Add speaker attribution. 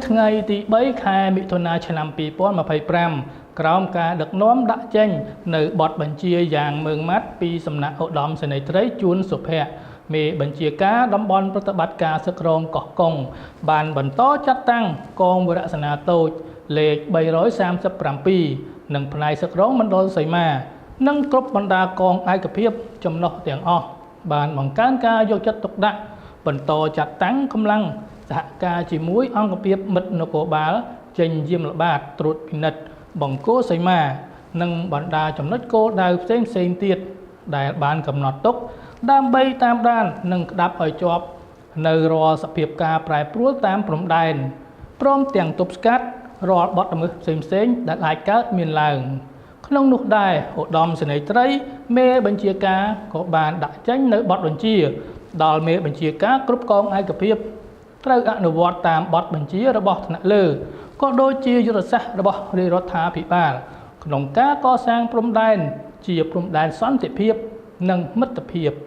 Speaker 1: ថ្ងៃទី3ខែមិថុនាឆ្នាំ2025ក្រោមការដឹកនាំដាក់ចេញនៅបទបញ្ជាយ៉ាងម៉ឺងម៉ាត់ពីសំណាក់ឧត្តមសេនីយ៍ត្រីជួនសុភ័ក្រមេបញ្ជាការតំបន់ប្រតិបត្តិការសឹករងកោះកុងបានបន្តចាត់តាំងកងវរសេនាតូចលេខ337និងផ្នែកសឹករងមណ្ឌលសីមា និងគ្រប់បណ្ដាកងឯកភាពចំណុះទាំងអស់បានបង្កើនការយកចិត្តទុកដាក់បន្តចាត់តាំងកម្លាំងសហការជាមួយអង្គភាពមិត្តនគរបាលចេញយាមល្បាតត្រួតពិនិត្យបង្គោលសីមា និងបណ្ដាចំណុចគោលដៅផ្សេងផ្សេងៗទៀតដែលបានកំណត់ទុកដើម្បីតាមដាននិងក្តាប់ឲ្យជាប់នៅរាល់សភាពការប្រែប្រួលតាមព្រំដែនព្រមទាំងទប់ស្កាត់រាល់បទល្មើសផ្សេងៗដែលអាចកើតមានឡើង ក្នុងនោះដែរឧត្តមសេនីយ៍ត្រីមេបញ្ជាការក៏បានដាក់ចេញនៅបទបញ្ជា ដល់មេបញ្ជាការគ្រប់កងឯកភាពត្រូវអនុវត្តតាមបទបញ្ជារបស់ថ្នាក់លើក៏ដូចជាយុទ្ធសាស្ត្ររបស់រាជរដ្ឋាភិបាល ក្នុងការកសាងព្រំដែនជាព្រំដែនសន្តិភាព និងមិត្តភាព។